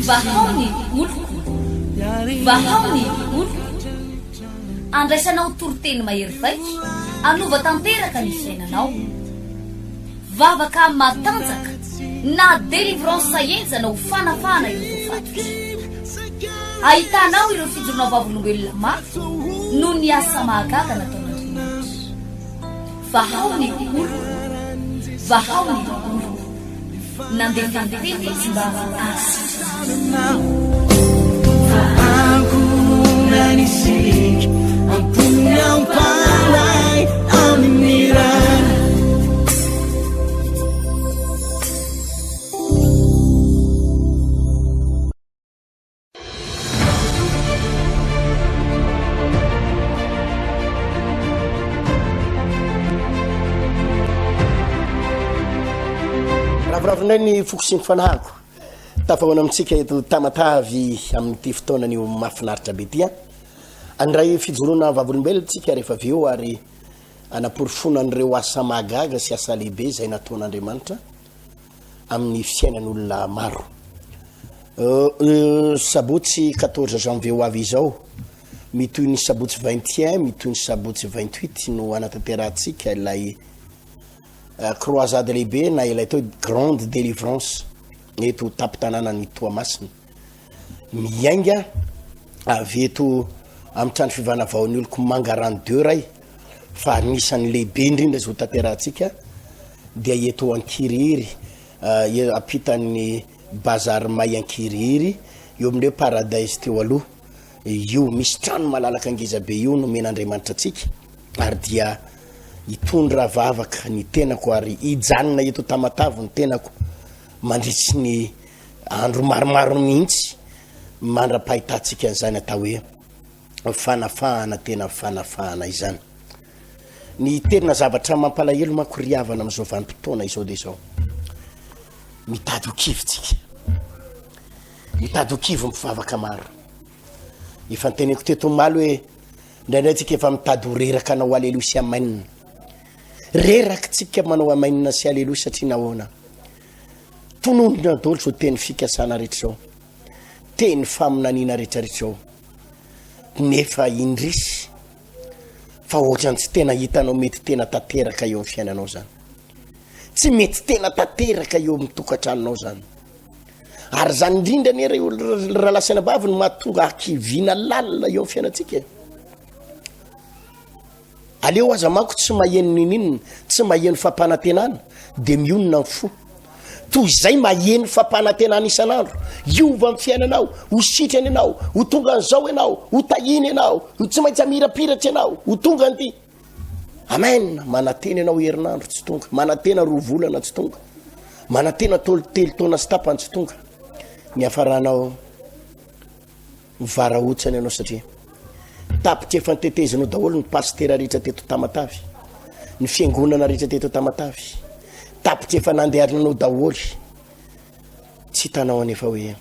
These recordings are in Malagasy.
Vahao ny oloko, vahao ny oloko. Andraisanao toriteny mahery vaika hanova tanteraka ny fiainanao. Vavaka matanjaka na délivrance henjana ho fanafahana ireo voafatotra. Ahitanao ireo fijoroana vavolombelona mafy noho ny asa mahagaga nataon'Andriamanitra. Vahao ny oloko, vahao ny oloko. Nandefa ny teny izy mba hahasitrana Ravoravo indray ny foko sy ny fanahiko. Tafahoana amintsika eto Tamatavy amin'ity fotoana anio mahafinaritra be ity. Handray fijoroana vavolombelona tsika rehefa avy eo ary anaporofoana an'ireo asa mahagaga sy asa lehibe izay nataon'Andriamanitra. amin'ny fiainan'olona maro. Sabotsy 14 janvier ho avy izao, mitohy ny sabotsy 21, mitohy ny sabotsy 28 no hanatanterahantsika ilay croisade lehibe na ilay atao hoe grande délivrance eto tampon-tanànan'i Toamasina. Miainga avy eto amin'ny trano fivana vaon'ny oloko Mangarano deux ray fa anisan'ny lehibe indrindra izay ho tanterahantsika dia eto Ankirihiry eh, ampitan'ny bazary may Ankirihiry eo amin'ireo paradise teo aloha io misy trano malalaka ngeza be io nomen'Andriamanitra antsika ary dia hitondra vavaka ny tenako ary hijanona eto Tamatave ny tenako mandritry ny Andro maromaro mihitsy mandra-pahitantsika an'izany atao hoe fanafahana tena fanafahana izany. Ny tena zavatra mampalahelo manko ry havana amin'izao vanim-potoana izao dia izao. Mitady ho kivy tsika. Mitady ho kivy mpivavaka maro. Efa niteneniko teto omaly hoe indraindray tsika efa mitady ho reraka anao aleloia sy amen. Reraka tsika manao amen sy aleloia satria nahoana? Tononina daholo izao teny fikasana rehetra izao, teny faminaniana rehetra rehetra izao, nefa indrisy fa ohatrany tsy tena hitanao mety tena tanteraka eo amin'ny fiainanao izany. Tsy mety tena tanteraka eo amin'ny tokantranonao izany. Ary izany indrindra anie ry rahalahy sy anabavy no mahatonga hakiviana lalina eo amin'ny fiainantsika e. Aleo aza manko tsy maheno ninoninona, tsy maheno fampanantenana dia mionona ny fo. Toy izay maheno fampanantenana isan'andro, hiova ny fiainanao, ho sitrana ianao, ho tonga an'izao ianao, ho tahiana ianao, ho tsy maintsy hamirapiratra ianao, ho tonga an'ity. Amen! Manantena ianao herinandro tsy tonga, manantena roa volana tsy tonga, manantena tolo telo taona sy tapany tsy tonga. Ny hafaranao Mivarahotsana ianao satria tapitra efa notetezinao daholo ny pasitera rehetra teto Tamatave, ny fiangonana rehetra teto Tamatave. Tapitra efa nandehananao daholo. Tsy hitanao anefa hoe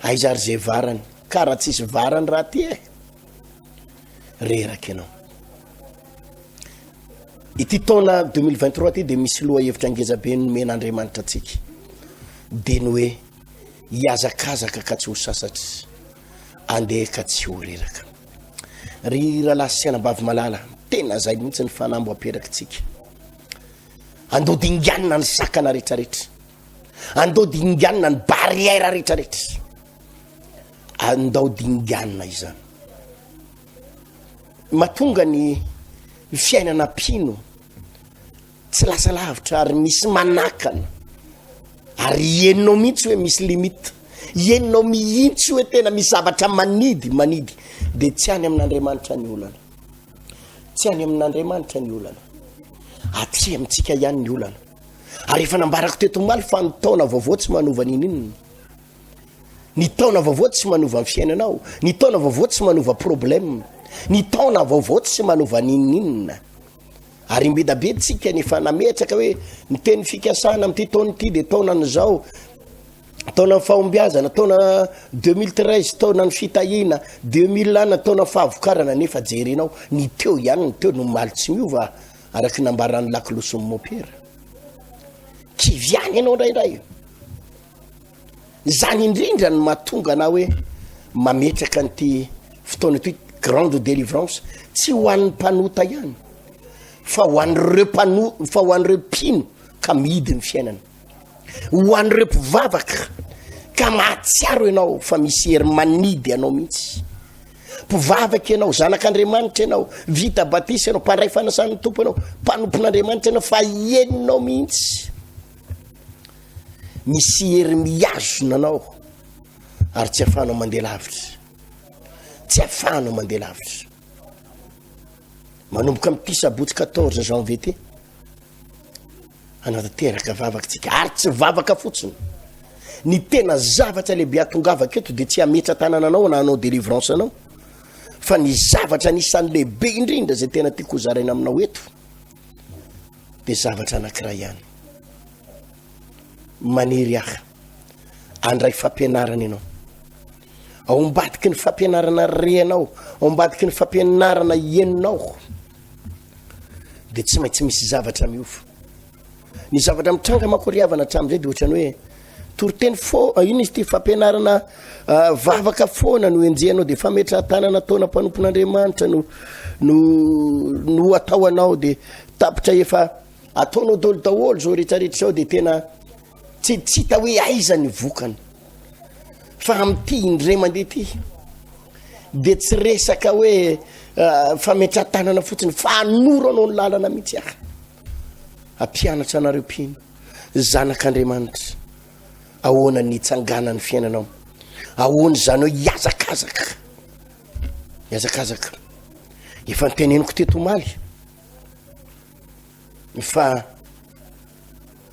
aiza ary izay varany, ka raha tsisy varany raha ty e. Reraka ianao. Ity taona 2023 ity dia misy lohahevitra ngezabe nomen'Andriamanitra antsika. Dia ny hoe Hihazakazaka ka tsy ho sasatra, andeha ka tsy ho reraka. Ry rahalahy sy anabavy malala, tena zay mihitsy ny fanambo aperakitsika. Andao dinganina ny sakana rehetrarehetra. Andao dinganina ny barrière rehetrarehetra. Andao dinganina izany. Matonga ny fiainana mpino Tsy lasa lavitra ary misy manakana ary henonao mihitsy hoe misy limite, henonao mihitsy hoe tena misy zavatra manidy manidy, de tsy any amin'Andriamanitra ny olana, tsy any amin'Andriamanitra ny olana, aty amintsika ihany ny olana. Ary efa nambarako teto omaly fa ny taona vaovao tsy manova ninoninona, ny taona vaovao tsy manova ny fiainanao, ny taona vaovao tsy manova problème, ny taona vaovao tsy manova ninoninona. Ary imbedabe tsika ny efa nametraka hoe ny teny fikasana amin'ity taona ity dia taonan'izao, taonan'ny fahombiazana, taona 2013 taonan'ny fitahiana, 2000 ana taona fahavokarana, nefa jerenao ny teo ihany ny teo no omaly tsy miova araka ny nambaran'ny lakolosin'ny mopera. Kivy ihany ianao indraindray. Izany indrindra no mahatonga anah hoe mametraka an'ity fotoana ity grande délivrance tsy ho an'ny mpanota ihany fa ho an'ireo mpano fa ho an'ireo mpino ka mihidy ny fiainana. Ho an'ireo mpivavaka ka mahatsiaro ianao fa misy hery manidy anao mihitsy. Mpivavaka ianao, zanak'Andriamanitra ianao, vita batisa ianao, mpandray fanasan'ny Tompo ianao, mpanompon'Andriamanitra ianao fa henonao mihitsy. Misy hery mihazona anao ary tsy afahanao mandeha lavitra. Tsy afahanao mandeha lavitra. Manomboka amin'ity sabotsy 14 janvier ity, hanatanteraka vavaka tsika ary tsy vavaka fotsiny. Ny tena zavatra lehibe atongavako eto dia tsy hametra tanana anao na hanao délivrance anao fa ny zavatra anisan'ny lehibe indrindra izay tena tiako hozaraina aminao eto dia zavatra anankiray ihany. Maniry ahy handray fampianarana ianao. Ao ambadiky ny fampianarana renao, ao ambadiky ny fampianarana henonao, dia tsy maintsy misy zavatra miova. Ny zavatra mitranga manko ry havana hatramin'izay dia ohatran'ny hoe toriteny fo, ah, inona izy ity fampianarana ah, vavaka foana no enjehanao dia fametrahan-tanana ataona mpanompon'Andriamanitra no no no atao anao dia tapitra efa ataonao daholo daholo zao rehetrarehetra zao dia tena tsy tsy hita hoe aiza ny vokany fa amin'ity indray mandeha ity dia tsy resaka hoe ah, fametrahan-tanana fotsiny fa hanoro anao ny lalana mihitsy aho Hampianatra anareo mpino, zanak'Andriamanitra, ahoana ny hitsanganan'ny fiainanao, ahoana izany hoe hihazakazaka, hihazakazaka. Efa niteneniko teto omaly fa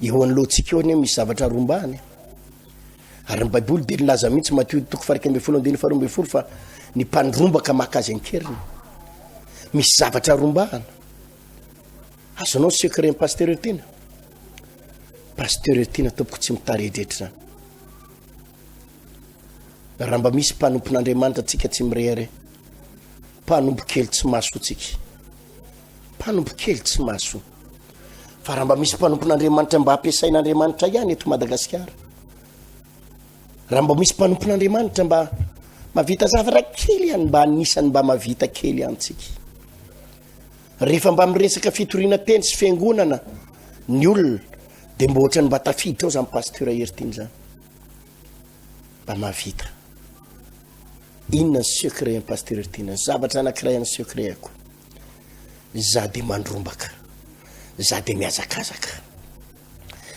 eo anoloantsika eo anie misy zavatra rombahana. Ary ny Baiboly dia nilaza mihitsy Matio toko faha 11 andininy faha 12 fa ny mpandrombaka maka azy an-keriny. Misy zavatra rombahana. Azonao ny secret-n'i Pasteur Tiana? Pasteur Tiana tompoko tsy mitaredretra zany. Raha mba misy mpanompon'Andriamanitra tsika tsy mirehareha. Mpanompo kely tsy mahasoa tsika. Mpanompo kely tsy mahasoa. Fa raha mba misy mpanompon'Andriamanitra mba ampiasain'Andriamanitra ihany eto Madagasikara. Raha mba misy mpanompon'Andriamanitra mba mavita zavatra kely ihany mba anisan'ny mba mavita kely ihany tsika. Rehefa mba miresaka fitoriana teny sy fiangonana ny olona de mba ohatran'ny mba tafiditra ao zany pasteur Heritiana zany. Mba mahavita. Inona ny secret an'i pasteur Heritiana? Zavatra anankiray an'ny secret-ko. Za de mandrombaka. Za de mihazakazaka.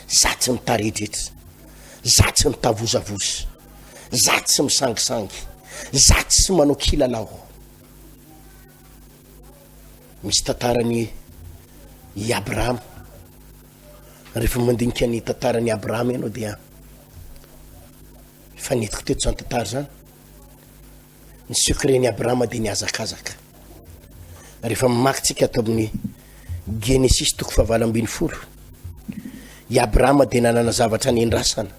Za tsy mitaredretra. Za tsy mitavozavoza. Za tsy misangisangy. Za tsy manao kilalao. Misy tantaran'i i Abrahama. Rehefa mandinika ny tantaran'i Abrahama ianao dia efa nentiko teto izany tantara izany. Ny secret-n'i Abrahama dia nihazakazaka. Rehefa mamaky tsika ato amin'ny Genesisy toko fahavalo ambin'ny folo, i Abrahama dia nanana zavatra nendrasana.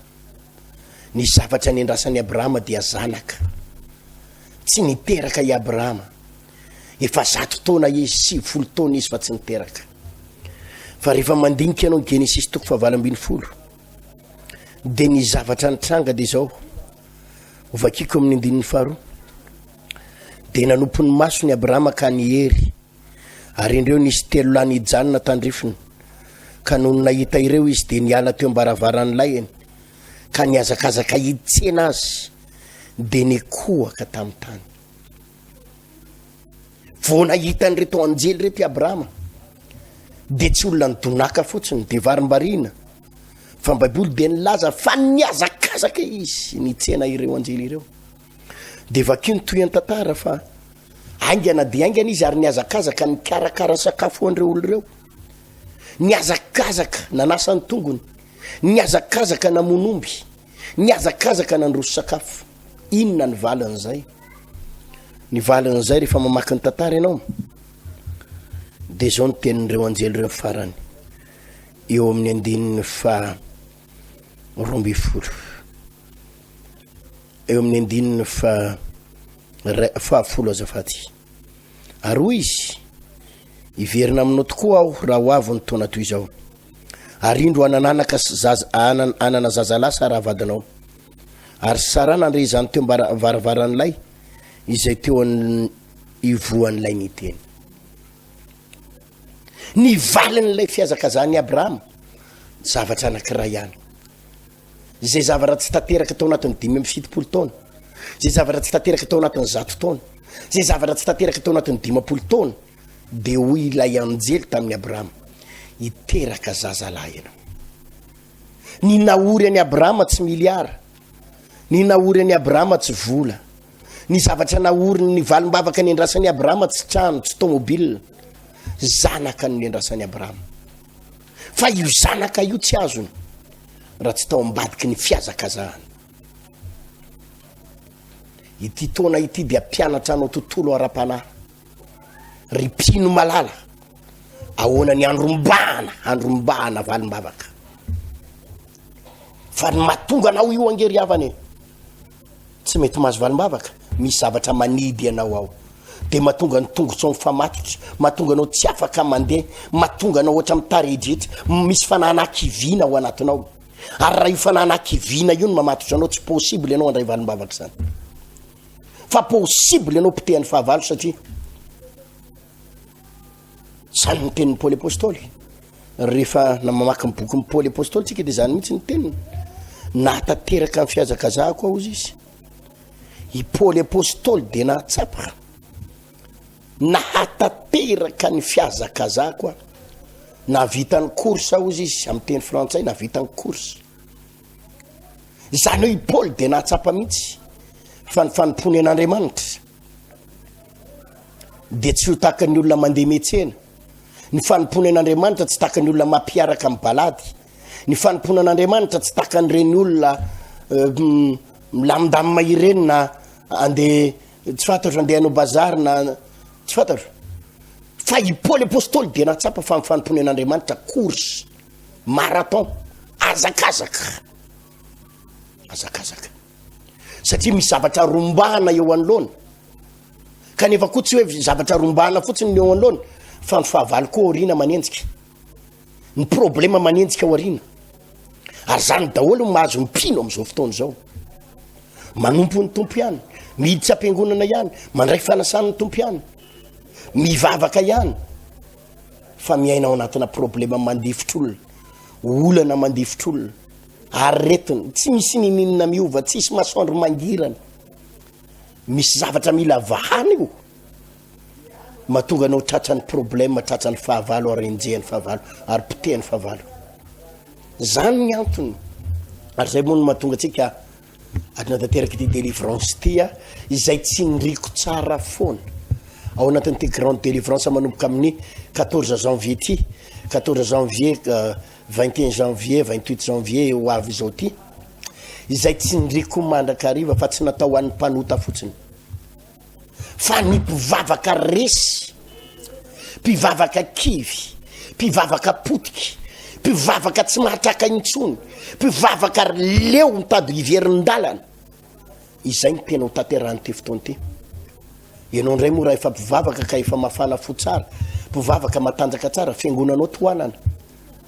Ny zavatra nendrasan'i Abrahama dia zanaka. Tsy niteraka i Abrahama. Efa zato taona izy, 90 taona izy fa tsy niteraka. Fa rehefa mandinika ianao Genesisy toko fahavalo ambin'ny folo, dia ny zavatra nitranga dia izao, hovakiko amin'ny andininy faharoa. Dia nanompo ny masony Abrahama ka niery, ary indreo nisy telo lahy nijanona tandrifiny. Ka nony nahita ireo izy dia niala teo am-baravaran'ny lahiny, ka nihazakazaka hitsena azy, dia nikohaka tamin'ny tany. Vao nahita an'ireto anjely ireto i Abrahama, dia tsy olona nidonaka fotsiny, dia varimbariana, fa ny Baiboly dia nilaza fa nihazakazaka izy nitsena ireo anjely ireo. Dia vakio ny tohin'ny tantara fa haingana dia haingana izy ary nihazakazaka nikarakara sakafo ho an'ireo olona ireo. Nihazakazaka nanasa ny tongony, nihazakazaka namono omby, Nihazakazaka nandroso sakafo. Inona ny valin'izay? Ny valin'izay rehefa mamaky ny tantara ianao dia izao ny tenin'ireo anjely ireo farany eo amin'ny andininy faha 12 eo amin'ny andininy faha faha-10 azafady. Ary hoy izy, Hiverina aminao tokoa aho raha ho avy ny taona toy izao. Ary indro hanananaka zaza, hanana zazalahy Saraha vadinao. Ary Saraha nandre izany teo am-baravaran'ilay izay teo an ivohan'ilay niteny. Ny valin'ilay fihazakazahan'i Abrahama, zavatra anankiray ihany. Izay zavatra tsy tanteraka tao anatin'ny 75 taona, izay zavatra tsy tanteraka tao anatin'ny zato taona, izay zavatra tsy tanteraka tao anatin'ny 50 taona, dia hoy ilay anjely tamin'i Abrahama, hiteraka zazalahy ianao. Ny nahory an'i Abrahama tsy miliara, ny nahory an'i Abrahama tsy vola, ny zavatra nahoriny, ny valim-bavaka niandrasan'i Abrahama tsy trano, tsy tomobile, zanaka no niandrasan'i Abrahama. Fa io zanaka io tsy azony raha tsy tao ambadiky ny fihazakazahana. Ity taona ity dia mpianatra anao tontolo ara-panahy. Ry mpino malala, ahoana ny andrombahana, andrombahana valim-bavaka. Fa ny mahatonga anao io ange ry havana e, tsy mety mahazo valim-bavaka, misy zavatra manidy anao ao. Dia mahatonga ny tongotrao mifamatotra, mahatonga anao tsy afaka mandeha, mahatonga anao ohatra mitaredretra, misy fanahana hakiviana ao anatinao. Ary raha io fanahana hakiviana io no mamatotra anao, tsy possible ianao handray valim-bavaka izany. Fa possible ianao potehan'ny fahavalo satria zany ny tenin'i Paoly Apostoly. Rehefa na mamaky ny bokin'i Paoly Apostoly tsika dia zany mihitsy ny teniny. Nahatanteraka ny fihazakazahako aho izy. I Paoly Apostoly dia nahatsapa nahatanteraka ny fihazakazahako aho. Nahavita ny course aho izy amin'ny teny frantsay, nahavita ny course. Izany hoe i Paoly dia nahatsapa mihitsy fa ny fanompoany an'Andriamanitra dia tsy ho tahaka ny olona mandeha miantsena. Ny fanompoana an'Andriamanitra tsy tahaka ny olona mampiaraka amin'ny balady. Ny fanompoana an'Andriamanitra tsy tahaka an'ireny olona euh, milamindamina ireny na andeha tsy fantatro andeha hanao bazary na tsy fantatro. Fa i Paoly Apostoly dia nahatsapa fa ny fanompoana an'Andriamanitra course. Marathon, hazakazaka, hazakazaka. Satria misy zavatra rombahana eo anoloana. Kanefa koa tsy hoe zavatra rombahana fotsiny ny eo anoloana, fa ny fahavalo koa aoriana manenjika. Ny problema manenjika aoriana. Ary zany daholo no mahazo ny mpino amin'izao fotoana izao. Manompo ny Tompo ihany, miditra am-piangonana ihany, mandray fanasan'ny Tompo ihany, mivavaka ihany. fa miaina ao anatina problema mandifotr'olona, olana mandifotr'olona, aretina, tsy misy nininona miova, tsisy masoandro mangirana, misy zavatra mila vahana io, mahatonga anao tratran'ny problema, tratran'ny fahavalo ary enjehan'ny fahavalo ary potehan'ny fahavalo. Zany ny antony, ary zay moa no mahatonga antsika Adina tanteraka ity délivrance ity a, izay tsindriko tsara foana ao anatin'ity grande délivrance manomboka amin'ny 14 janvier ity, 14 janvier, 21 janvier, 28 janvier ho avy izao ity, izay tsindriko mandrakariva fa tsy natao ho an'ny mpanota fotsiny. Fa ny mpivavaka resy, mpivavaka kivy, mpivavaka potiky, mpivavaka tsy mahatraka intsony, mpivavaka leo mitady hiverin-dalana, izay no tena ho tanterahan'ity fotoana ity. Ianao indray moa raha efa mpivavaka ka efa mafana fo tsara, mpivavaka matanjaka tsara, fiangonanao tohanana.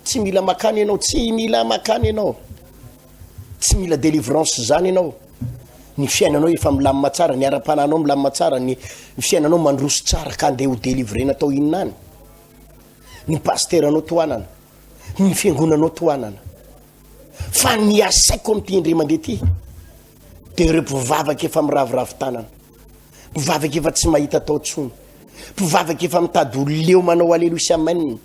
Tsy mila makany ianao, tsy mila makany ianao. Tsy mila délivrance zany ianao, ny fiainanao efa milamina tsara, ny ara-panahinao milamina tsara, ny fiainanao mandroso tsara ka andeha ho délivrena atao inona any? Ny pasiteranao tohanana, ny fiangonanao tohanana. Fa ny asaiko amin'ity indray mandeha ity dia ireo mpivavaka efa miraviravy tanana, mpivavaka efa tsy mahita atao intsony, mpivavaka efa mitady ho leo manao aleloia sy amen,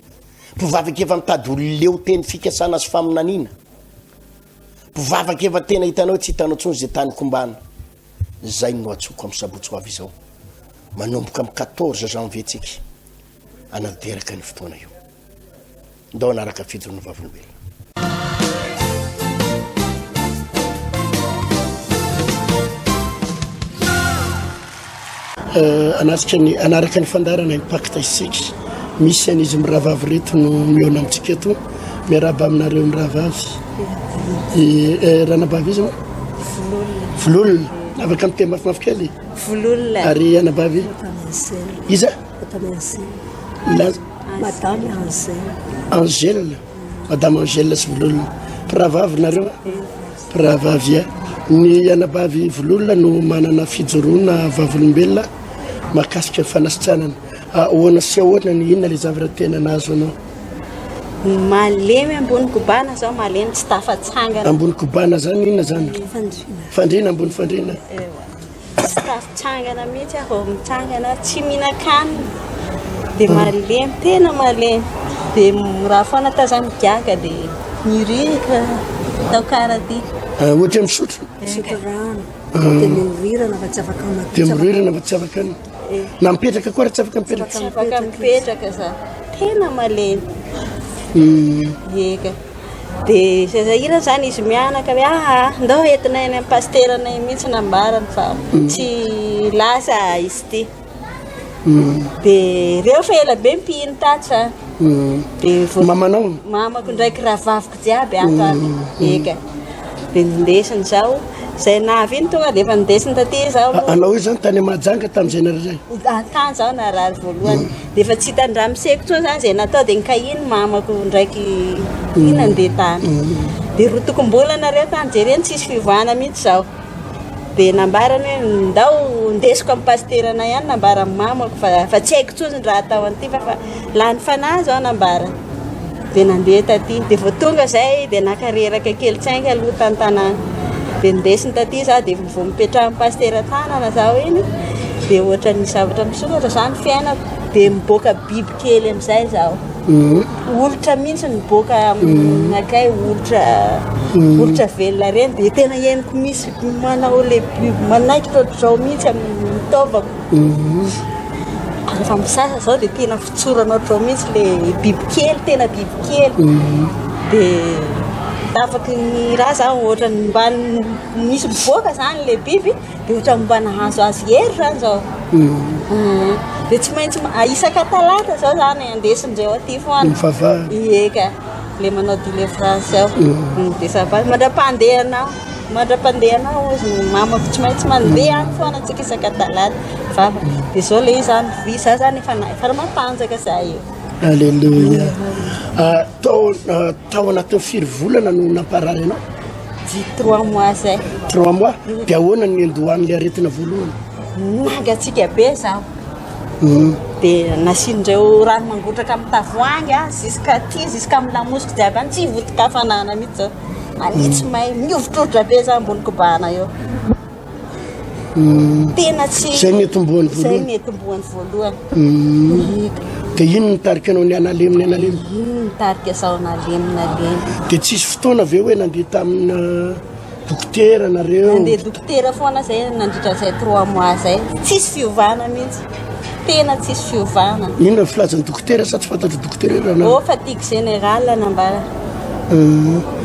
mpivavaka efa mitady ho leo teny fikasana sy faminaniana. Mpivavaka efa tena hitanao tsy hitanao intsony izay tany kombana. Zay no atsoko amin'ny sabotsy ho avy izao. Manomboka amin'ny 14 janvier tsika anateraka ny fotoana io. Ndao hanaraka fijoroana vavolombelona. Hanatrika ny hanaraka ny fandaharana Impact isika. Misy an'izy mirahavavy ireto no mihaona amintsika eto. Miarahaba aminareo mirahavavy. Eh, ranabavy iza moa? Vololona. Vololona. Afaka miteny mafimafy kely? Vololona. Ary anabavy? Iza? Madame Angèle. Angèle. Madame Angèle sy Vololona. Mpirahavavy nareo a? Mpirahavavy a. Ny anabavy Vololona no manana fijoroana vavolombelona mahakasika ny fanasitranana. Ahoana sy ahoana ny inona le zavatra tena nahazo anao? Malemy ambony kobana zao, malemy tsy tafatsangana. Ambony kobana zany inona zany? Fandriana. Fandriana ambony fandriana. Tsy tafitsangana mihitsy aho vao mitsangana, tsy mihinan-kanina, dia malemy, tena malemy. Dia raha foana tao za migaga dia mirehitra atao karaha ty. Ah, ohatra misotro? Misotro rano, dia mihorirana fa tsy afaka matory. Dia mihorirana fa tsy afaka na mipetraka koa raha tsy afaka mipetraka. Tsy afaka mipetraka za, tena malemy. Eka. Dia sahirana izany izy mianaka hoe aa ndao entinay any amin'ny pasiteranay mihitsy nambarany fa tsy lasa izy ity. Dia ireo fa ela be mpihino tato zany. Dia vao- Mamanao? Mamako ndraiky rahavaviko jiaby ato aby. Eka. Dia nindesiny zaho. Izay navy iny tonga dia efa nindesiny taty zaho. Anao io zany tany Mahajanga tamin'izay nareo zay? Tany zaho narary voalohany. Dia efa tsy hitan-dramoseko intsony zany izay natao dia nikahiny mamako ndraiky iny nandeha tany. Dia roa tokom-bolana reo tany jereny tsisy fiovana mihitsy zaho. Dia nambarany hoe ndao ndesiko amin'ny pasiteranay ihany nambaran'ny mamako fa fa tsy haiko intsony ny raha atao an'ity fa fa lany fanahy zao nambarany. Dia nandeha taty. Dia vao tonga izay dia naka reraka kely tsy hainga aloha tany tanàna. Dia nindesiny taty za dia vao mipetrahan'ny pasitera tanana zaho iny dia ohatran'ny zavatra misokatra zany fiainako. Dia miboaka biby kely amin'izay zaho. Olitra mihitsy miboaka aminakay olitra olitra velona ireny dia tena henoko misy manao ilay biby manaikitra ohatr'izao mihitsy amin'ny taovako. Rehefa misasa zao dia tena fotsorana ohatr'izao mihitsy le bibikely, tena bibikely. Dia tafaky ny raha za ohatran'ny mba misy mivoaka zany le biby dia ohatran'ny mba nahazoazo hery zany zao. Dia tsy maintsy isaka talata zao zany andesin-dreo aty foana. Mivavaha. Ie ka. Le manao délivrance ao. Dia ça va. Mandra-pandehanao. Mandra-pandehanao hozy ny mamako tsy maintsy mandeha any foana antsika isaka talata. Vava. Dia zao le izy zany, vy za zany efa efa matanjaka za io. Alléluia. Ah, tao ah, tao anatin'ny firy volana no namparary anao? Dix trois mois zay. Trois mois. Dia ahoana ny niandohan'ilay aretina voalohany? Nangatsiaka be zaho. Dia nasian-dreo rano mangotraka amin'ny tavoahangy aho jusqu'à aty, jusqu'à amin'ny lamosiko jiaby any, tsy voton-kafanana mihitsy zao. Manitsy may, mihovotrovotra be za ambony kobana eo. Tena tsy... Zay ny etombohany Zay voalohany. ny etombohany voalohany. Dia ino no nitarika anao nianalemy nianalemy? Iny nitarika zaho nalemy nalemy. Dia tsisy fotoana ve hoe nandeha tamina dokotera nareo? Nandeha dokotera foana zay nandritra izay trois mois zay. Tsisy fiovana mihitsy. Tena tsisy fiovana. Inona ny filazan'ny dokotera sa tsy fantatry dokotera io raha Oh, fatigue générale nambara.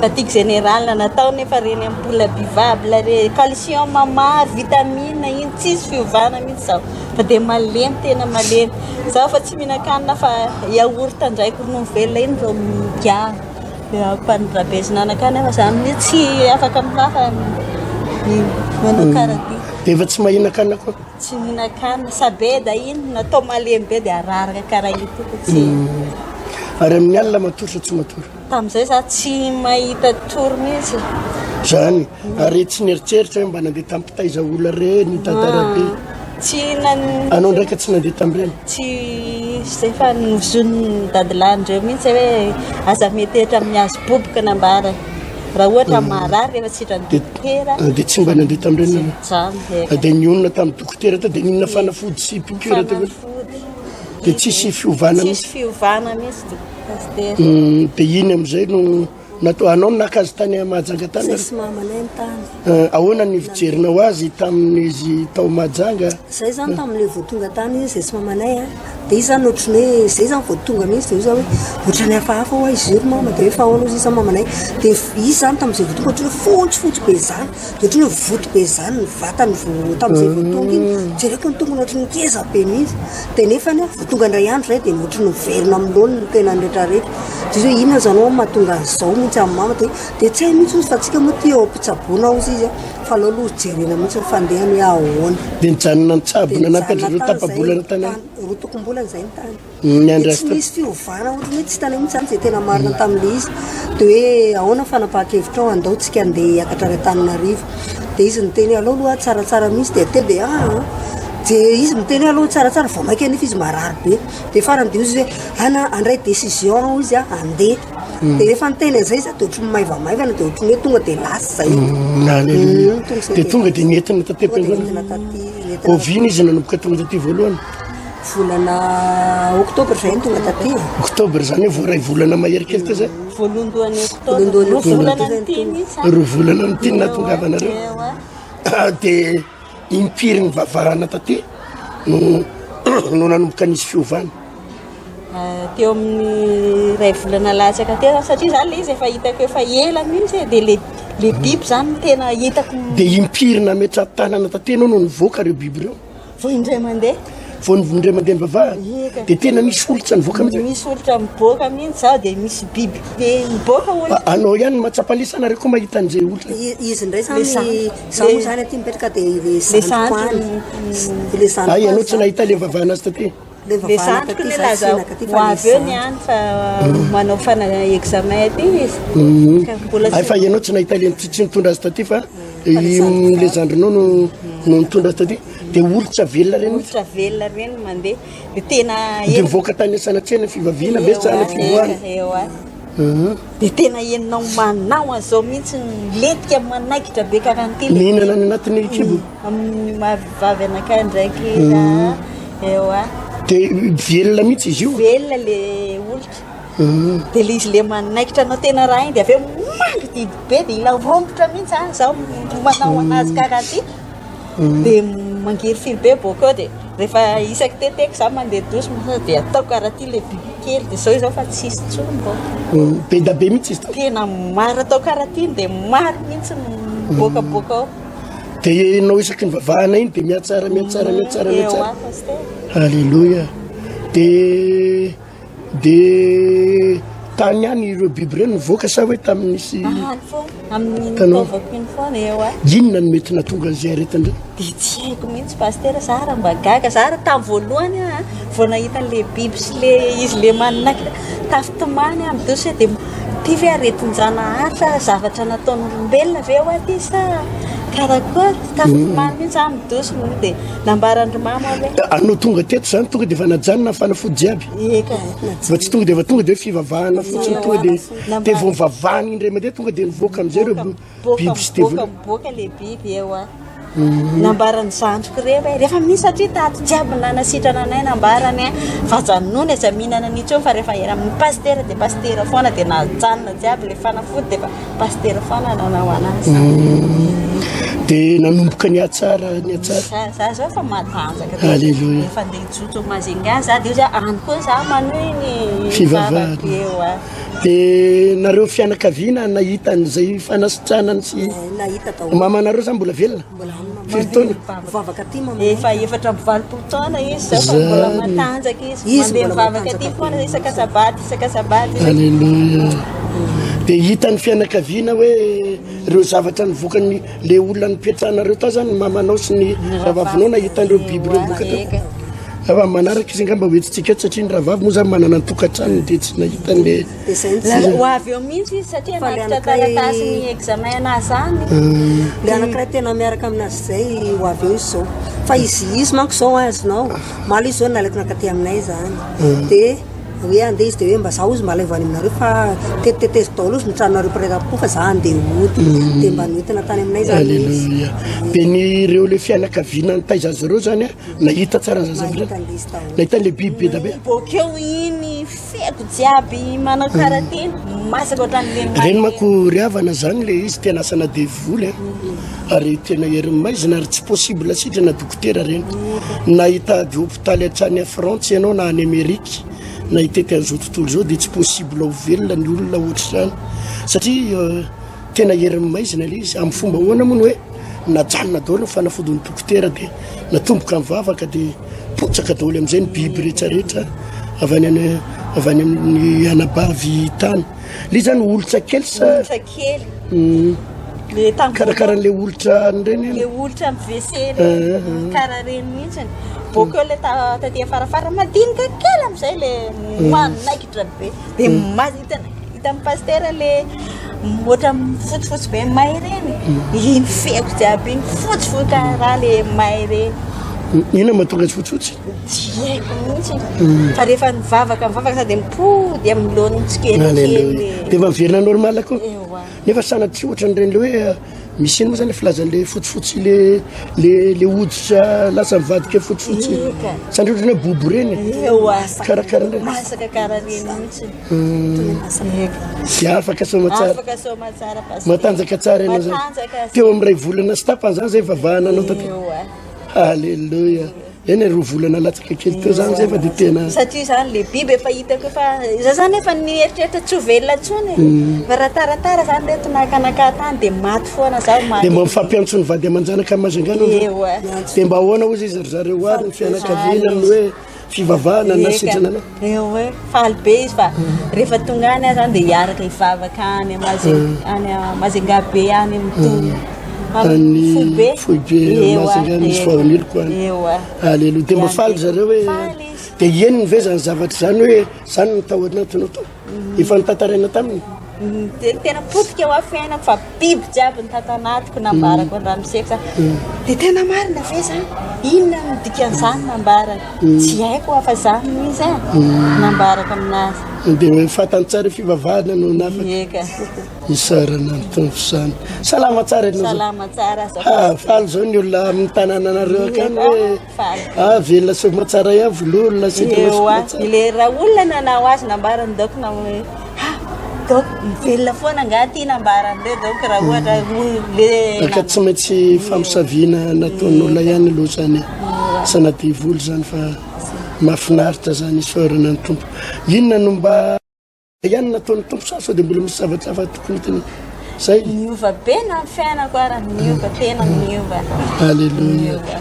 Fatigue générale natao nefa reny ampoule buvable re, calcium maro, vitamine iny tsisy fiovana mihitsy zao. Fa dia malemy tena malemy. Zaho fa tsy mihinan-kanina fa yaourt ndraiky ronono velona iny vao migaha. Dia ampandrabezina anakahy nefa za amin'io tsy afaka mihafa manao karaha ty. Dia efa tsy mahinan-kanina koa? Tsy mihinan-kanina, sabeda iny natao malemy be dia araraka karaha io koa tsy. Ary amin'ny alina matory sa tsy matory? Tamin'izay za tsy mahita tory mihitsy. Zany, ary tsy nieritreritra hoe mba nandeha tamin'ny mpitaiza olona ireny, dadarabe. Tsy nan. Anao ndraika tsy nandeha tamin'ireny? Tsy zay fa nozonin'ny dadilahin-dreo mihitsy hoe aza miantehitra amin'ny hazo boboka nambarany. Raha ohatra marary rehefa tsy sitran'ny dokotera. Dia tsy mba nandeha tamin'ireny nareo? Zany e. Dia nionona tamin'ny dokotera teo, dia nihinana fanafody sy piqûre teo. Fanafody. Dia tsisy fiovana mihitsy? Tsisy fiovana mihitsy pasitera. Dia iny amin'izay no natao, anao no naka azy tany Mahajanga tany? Zay sy mamanay ny tany. Ahoana ny fijerinao azy tamin'izy tao Mahajanga? Zay zany tamin'ilay vao tonga tany izy, zay sy mamanay a, dia izy zany ohatran'ny hoe zay zany vao tonga mihitsy dia hoy za hoe ohatran'ny hafahafa hoa izy io ry mama, dia hoe fa ahoana hozy izy mamanay, dia izy zany tamin'izay vao tonga ohatran'ny hoe fotsifotsy be zany, dia ohatran'ny hoe voto be zany ny vatany vao tamin'izay vao tonga iny, jereko ny tongony ohatran'ny ngeza be mihitsy, dia nefany a vao tonga indray andro zay dia ohatran'ny miverina amin'ny laoniny ny tenany rehetra rehetra, dia izy hoe inona zany hoa mahatonga an'izao mihitsy amin'ny mama, dia dia tsy hay mihitsy hozy fa antsika moa ity eo am-pitsaboana hozy izy a. Fa aleo aloha jerena mihitsy ny fandehany hoe ahoana. Dia nijanona nitsabo Dia nanampy an-dry nijanona zareo tany tapa-bolana zay tany tany. Roa tokom-bolana izay ny tany. Niandry Dia azy tsy teo. nisy fiovana ohatran'ny hoe tsy hitanay mihitsy izany izay tena marina tamin'ilay izy. Dia hoe ahoana ny fanapahan-kevitrao andao tsika andeha hiakatra any Antananarivo. Dia izy niteny hoe aleo aloha tsaratsara mihitsy dia teo dia aa. Dia izy miteny hoe aleo tsaratsara vao mainka anefa izy marary be. Dia farany dia hoy izy hoe ana handray décision aho hoy izy handeha. Dia rehefa niteny an'izay izy dia ohatran'ny maivamaivana dia ohatran'ny hoe tonga dia lasa izay. Alléluia. Tonga izay Dia tonga dia nentina taty Tonga dia am-piangonana. nentina taty, nentina Oviana izy nanomboka tonga taty voalohany? Volana octobre zay no tonga taty e. Octobre zany hoe vao iray volana mahery kely teo zay? Voalondohan'ny octobre. Voalondohan'ny Roa volana octobre. ny ty mihitsy a. Roa volana ny ty nahatongavanareo. Eo a. Dia impiry nivavahana taty no no nanomboka nisy fiovana? Teo amin'ny iray volana latsaka teo zany satria zany le izy efa hitako efa ela mihitsy e, dia le le biby zany no tena hitako. Dia impiry nametra-tanana taty ianao no nivoaka ireo biby ireo? Vao indray mandeha. Vao indray mandeha nivavahana? Eka. Dia tena misy olitra nivoaka mihitsy? Misy olitra miboaka mihitsy zaho dia misy biby be miboaka olitra. Anao ihany no mahatsapa an'ilay sa nareo koa mahita an'izay olitra? Izy indray zany, Le zaho moa zany aty mipetraka dia le zandriko any. Le zandriko Hay ianao any tsy zany. nahita ilay nivavahana azy taty? Le Le vavahana zandriko taty ne za laza tsy nakaty ho fa le avy eo ny zandriko. any fa manao fana examen aty izy. Ka mbola Hay tsy fa ianao tsy nahita ilay tsy nitondra azy taty fa Fa le zandriko le zandrinao no no nitondra azy taty. Dia olitra velona ireny mihitsy? Olitra velona ireny mandeha. Dia tena Dia mivoaka tany Asanatsena fivaviana ve sa any fivoahana? Ewa. Dia tena henonao manao an'izao mihitsy milentika manaikitra be karaha an'ity. Mihinana any anatin'ny kibo? Amin'ny maha vehivavy anakay ndraiky ewa. Dia velona mihitsy izy io? Velona le olitra. Dia le izy le manaikitra anao tena raha iny dia avy eo mangididy be dia ila rombotra mihitsy zany zaho manao anazy karaha ty. Dia mangirifiry be bôkeo dia rehefa isaky teteko za mandeha douche dia ataoko karaha ty le biby kely dia zao izao fa tsisy intsony mbô. Be da be mihitsy izy tao? Tena maro atao karaha ty dia maro mihitsy miboakaboaka ao. Dia ianao isaky ny vavahana iny dia mihatsara mihatsara mihatsara mihatsara. Ewa pasteur. Alléluia. Dia Dia tany ihany ireo biby ireo nivoaka sa hoe tamin'ny nisy Any foana, amin'ny Tanao. nitaovako iny foana eo a. Inona no mety nahatonga an'izay aretina ireo? Dia tsy haiko mihitsy pasitera, za raha mba gaga, za raha tamin'ny voalohany aho vao nahita an'ilay biby sy le izy le manakina tafitomany aho midosy hoe dia ity ve aretin-janahary sa zavatra nataon'olombelona ve hoa ity sa karakory, tafitomany mihitsy aho midosy moa dia nambaran-dry mama hoe. Anao tonga teto zany tonga dia efa najanona ny fanafody jiaby? Eka. Fa tsy tonga dia efa tonga dia hoe fivavahana fotsiny tonga dia dia vao mivavahana indray mandeha tonga dia nivoaka amin'izay ireo biby sy devoly. Miboaka miboaka le biby eo a. Nambaran'ny zandriko ireo hoe rehefa misy satria tato jiaby nanasitrana anay nambarany a fa ajanony aza mihinana an'io intsony fa rehefa ela amin'ny pasitera dia pasitera foana dia najanona jiaby le fanafody dia efa Pasitera foana nanao anazy. Dia nanomboka nihatsara nihatsara. Za zao efa matanjaka. Alléluia. Efa andeha hijotso Majunga za dia za any koa za manohy ny fivavahana. Eo a. Dia nareo fianakaviana nahita an'izay fanasitranana sy Nahita daholo. Mamanareo zany mbola velona? Mbola amina. Firy taona? Mivavaka aty mama. Efa 84 taona izy zao fa mbola matanjaka izy. Izy Mandeha mbola mivavaka aty matanjaka foana be. isaka sabata isaka sabata. Alléluia. Dia hitan'ny fianakaviana hoe ireo zavatra nivoakan'ny le olona nipetrahanareo tao zany ny mamanao sy ny rahavavinao nahita an'ireo biby ireo nivoaka tao. Fa manaraka izy angamba hoentintsika eto satria ny rahavavy moa zany manana ny tokantranony dia tsy nahita an'le Dia izay no tsy Ho avy eo mihitsy izy satria Fa le hanatitra anankiray- taratasy ny examen anazy zany. Le anankiray tena miaraka aminazy izay ho avy eo izy izao. Fa izy izy manko izao azonao. Omaly izy izao nalaiko nankaty aminay izany. Dia hoe andeha izy dia hoe mba zaho ozy mba alaivo any aminareo fa tetiteteziko daholo ozy ny tranonareo mpiray tampo fa za andeha hody. Dia mba noentina tany aminay izany izy. Alléluia. Dia ny ireo le fianakaviana nitaiza azy ireo zany a nahita tsara ny zaza Nahita an'ilay izy daholo. Nahita an'le biby be da be. Bokeo iny Feko jiaby manao karaté masaka ohatran'ny le Ireny manko ry havana zany le izy tena asana devoly a ary tena herin'ny maizina ary tsy possible sitrana dokotera reny na hitady hopitaly hatrany a Frantsa ianao na any Amerika na hitety an'izao tontolo izao dia tsy possible ho velona ny olona ohatr'izany satria Tena herin'ny maizina ilay izy. Amin'ny fomba ahoana moa no hoe najanona daholo ny fanafodin'ny dokotera dia natomboka ny vavaka dia potsaka daholo amin'izay ny biby rehetrarehetra avy any any avy any amin'ny anabavy tany. Ilay izy zany olitra kely sa? Olitra kely. Le tamin'ny Karakara an'ilay olitra an'ireny. Le olitra amin'ny WC ireny. Karaha ireny mihitsy. Bôkeo le taty afarafara madinika kely amizay le manaikitra be de ma- hita- hitan'ny pasitera le ohatra fotsifotsy be may reny iny feko jiaby iny fotsifotsy karaha le may reny. Inona mahatonga azy fotsifotsy? Tsy haiko mihitsy fa rehefa nivavaka mivavaka sady mipody amin'ny laoniny tsikelikely. De efa miverina normal koa. Ewa. Nefa sanatria ohatran'ireny le hoe misy ino moa zany le filazan'le fotsifotsy le le le hoditra lasa mivadika fotsifotsy. Eka. Sanatria ohatran'ny hoe bobo ireny. Ewa. Karakara ireny. Masaka karaha ireny mihitsy. Eka. Dia afaka soamatsara. Afaka soamatsara pasitera. Matanjaka tsara ianao zany. Matanjaka. Teo amin'ny iray volana sy tapany zany zay vavahana anao taty. Ewa. Alléluia. Eny e, roa volana latsaka kely teo zany zay fa dia tena. Satria zany le biby efa hitako efa za zany efa nieritreritra tsy ho velona intsony e. Mm. Fa raha taratara zany reto nakanaka tany dia maty foana za maty. Dia mba mifampiantso ny vady aman-janaka Majunga aloha. Ewa. Dia mba ahoana hozy izy ry zareo ary ny fianakaviana amin'ny hoe fivavahana na sitrana anao. Ewa, faly be izy fa rehefa tonga any aho zany dia hiaraka hivavaka any Majunga any Majunga be any amin'ny Any foibe. Foibe Majunga misy voaoniloko any. Ewa. Alléluia. Dia mba faly zareo hoe Faly izy. dia henony ve zany zavatra zany hoe zany no tao anatinao tao? Efa notantaraina taminy? Dia tena potika ho ahy fiainako fa biby jiaby ny tato anatiko nambarako an-dramoseko zany. Dia tena marina ve zany? Inona no dikan'izany nambarany? Tsy haiko aho fa zany no izy e. Nambarako aminazy. Dia hoe fantany tsara fivavahana no nafaka. Eka. Isaorana ny Tompo izany. Salama tsara ianao zao. Salama tsara aza. Ah, faly zao ny olona amin'ny tanànanareo akany hoe Faly. ah, velona soa tsara ihany vololona sy Ewa, ilay raha olona nanao azy nambarany donc na hoe ah, donc mivelona foana angaha ty nambaran'ireo donc raha ohatra le Ka tsy maintsy famosaviana nataon'olona ihany aloha zany sanatria voly zany fa mahafinaritra zany isaorana ny Tompo. Inona no mba ihany nataon'ny Tompo sa sao dia mbola misy zavatra hafa tokony hitany zay? Niova be na ny fiainako ara niova tena niova. Alléluia. Niova.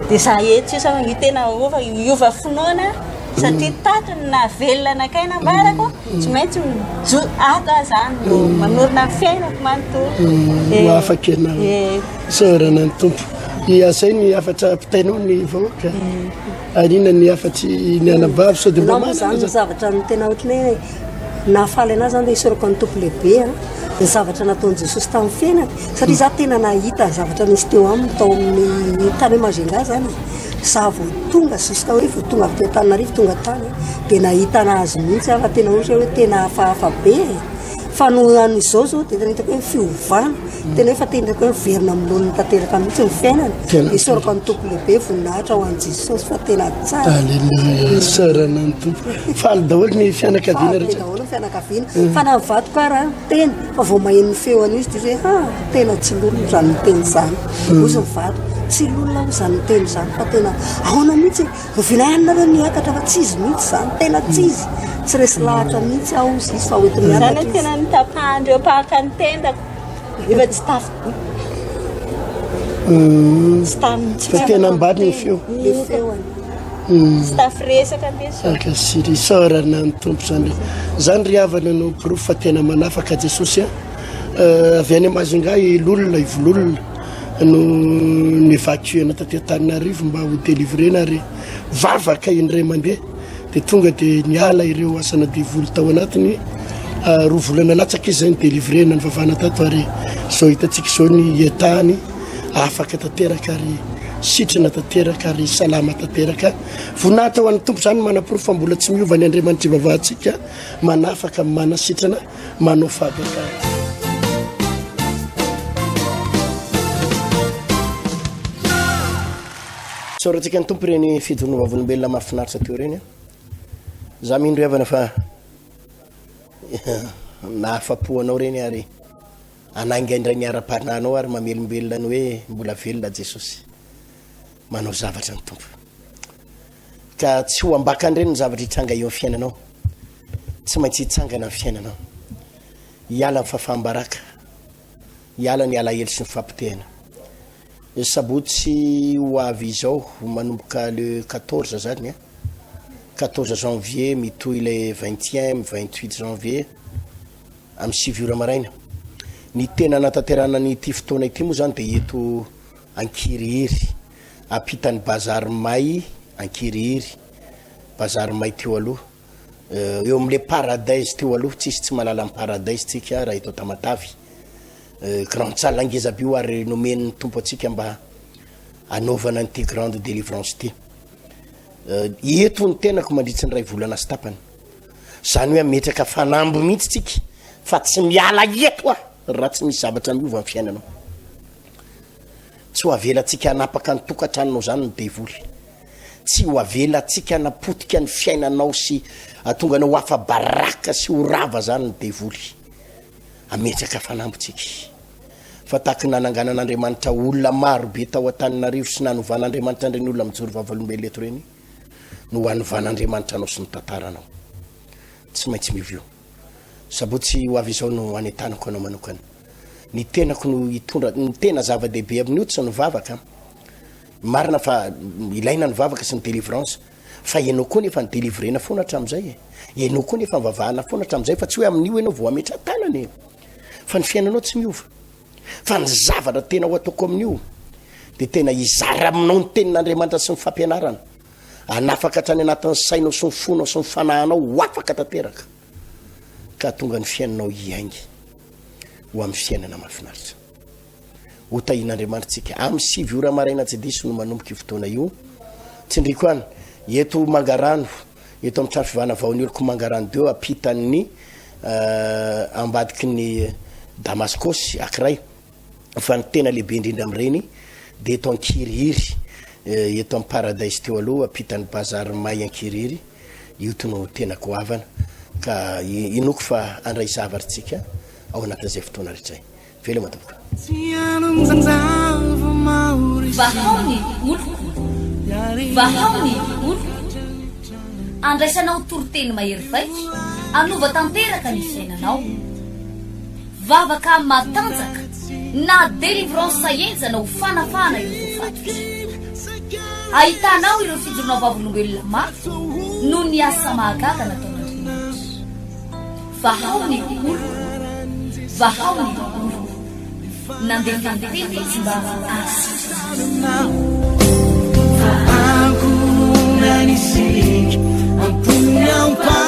Dia za eto io sa io tena ova hiova finoana satria tato ny nahavelona anakay nambarako tsy maintsy mijo ato aho zany no manorina ny fiainako manontolo. Ho afaka ianao. Eh. Isaorana ny Tompo. Ia zay ny hafatra ampitainao ny vahoaka. Ary inona ny hafatry ny anabavy sao dia mba Anao moa manana zany ny zany? zavatra no tena ohatran'ny hoe nahafaly anahy zany dia isaorako an'ny Tompo lehibe a, ny zavatra nataon'i Jesosy tamin'ny fiainany satria za tena nahita ny zavatra nisy teo aminy tao amin'ny tany Majunga zany e. Za vao tonga jusqu'à hoe vao tonga avy teo Antananarivo tonga tany dia nahita anazy mihitsy aho fa tena ohatra hoe tena hafahafa be e. Fa noho an'izao zao dia tena hitako hoe fiovana, tena hoe fa tena hitako hoe miverina amin'ny laoniny tanteraka mihitsy ny fiainana. Tena. Isaorako an'ny Tompo lehibe, voninahitra ho an'i Jesosy fa tena tsara. Alléluia. Isaorana ny Tompo. Faly daholo ny fianakaviana Faly be rehetra. daholo ny fianakaviana. Fa na ny vadiko ara niteny fa vao maheno ny feo an'io izy dia hoe ha tena tsy lolona izany miteny izany. Hoy ny vadiko, tsy lolona hoy izany miteny izany fa tena ahoana mihitsy e? Oviana ihany nareo no hiakatra fa tsy izy mihitsy izany, tena tsy izy. Tsy resy lahatra mihitsy aho hozy izy fa hoentiny Zany miakatra izy. tena nitapahan-dreo mpaka ny tendako. Efa tsy taf tsy tam tsy Fa tena ambany ny feo. Le feony. Tsy tafiresaka mihitsy. Ankasitrahana, isaorana ny Tompo zany. Zany ry havana no porofo fa tena manafaka Jesosy a. Avy any Majunga i Lolona, i Vololona no ni-évacuer-na taty Antananarivo mba ho délivrer-na ary vavaka indray mandeha dia tonga dia niala ireo asana devoly tao anatiny. Roa volana latsaka izy zay ni-délivrer-na nivavahana tato ary izao hitantsika izao ny état-ny afaka tanteraka ary sitrana tanteraka ary salama tanteraka. Voninahitra ho an'ny Tompo izany manaporofo fa mbola tsy miova ny Andriamanitra ivavahantsika, manafaka, manasitrana, manao fahagagana. Isaorantsika ny Tompo ireny fijoroana vavolombelona mahafinaritra teo ireny. Za mino ry havana fa nahafapo anao ireny ary hanainga indray ny ara-panahinao ary mamelombelona ny hoe mbola velona Jesosy. Manao zavatra ny Tompo. Ka tsy ho ambakan'ireny ny zavatra hitranga eo amin'ny fiainanao. Tsy maintsy hitsangana ny fiainanao. Hiala ny fahafaham-baraka. Hiala ny alahelo sy ny fahapotehana. Sabotsy ho avy izao, manomboka le 14 zany, 14 janvier mitohy le 21, 28 janvier, amin'ny 9 ora maraina. Ny tena anatanterahana an'ity fotoana ity moa zany dia eto Ankirihiry, ampitan'ny bazary may. Ankirihiry, Bazary May teo aloha, eo amin'ilay Paradise teo aloha, tsisy tsy mahalala ny Paradise tsika raha eto Tamatave. Grande salle ngeza be io ary nomen'ny Tompo antsika mba hanaovana an'ity grande délivrance ity. Eto ny tenako mandritry ny iray volana sy tapany. Izany hoe hametraka fanamby mihitsy tsika fa tsy miala eto aho raha tsy misy zavatra miova ny fiainanao. Tsy ho avelantsika hanapaka ny tokantranonao izany ny devoly. Tsy ho avelantsika hanapotika ny fiainanao sy hahatonga anao ho afa-baraka sy ho rava izany ny devoly. Hametraka fanamby tsika. Fa tahaky ny nananganan'Andriamanitra olona maro be tao Antananarivo sy nanovan'Andriamanitra an'ireny olona mijoro vavolombelona eto ireny no hanovan'Andriamanitra anao sy ny tantaranao. Tsy maintsy miova io. Sabotsy ho avy izao no hanentanako anao manokana. Ny tenako no hitondra, ny tena zava-dehibe amin'io tsy ny vavaka. Marina fa ilaina ny vavaka sy ny délivrance. Fa ianao koa nefa ni-delivrena foana hatramin'izay e. Ianao koa nefa nivavahana foana hatramin'izay fa tsy hoe amin'io ianao vao hametra-tanana e. Fa ny fiainanao tsy miova. Fa ny zavatra tena ho ataoko amin'io dia tena hizara aminao ny tenin'Andriamanitra sy ny fampianarana. Hanafaka hatrany anatin'ny sainao sy ny fonao sy ny fanahinao ho afaka tanteraka. Ka hahatonga ny fiainanao hiainga ho amin'ny fiainana mahafinaritra. Ho tahian'Andriamanitra tsika. Amin'ny 9 ora maraina tsy diso no manomboka io fotoana io. Tsindriko any, eto Mangarano, eto amin'ny trano fivavahana Vaonioloko Mangarano 2, ampitan'ny ambadiky ny Damaskosy ankiray. Fa ny tena lehibe indrindra amin'ireny dia eto Ankirihiry, eto amin'ny Paradise teo aloha, ampitan'ny Bazary May Ankirihiry. Io no tena goavana ka inoako fa handray zavatra tsika ao anatin'izay fotoana rehetra izay. Veloma tompoko. Vahao ny oloko, vahao ny oloko. Andraisanao toriteny mahery vaika, hanova tanteraka ny fiainanao. Vavaka matanjaka na délivrance henjana ho fanafahana ireo voafatotra. Ahitanao ireo fijoroana vavolombelona mafy noho ny asa mahagaga nataon'Andriamanitra. Vahao ny oloko, vahao ny oloko. Nandefa ny teny izy mba hahasitrana azy.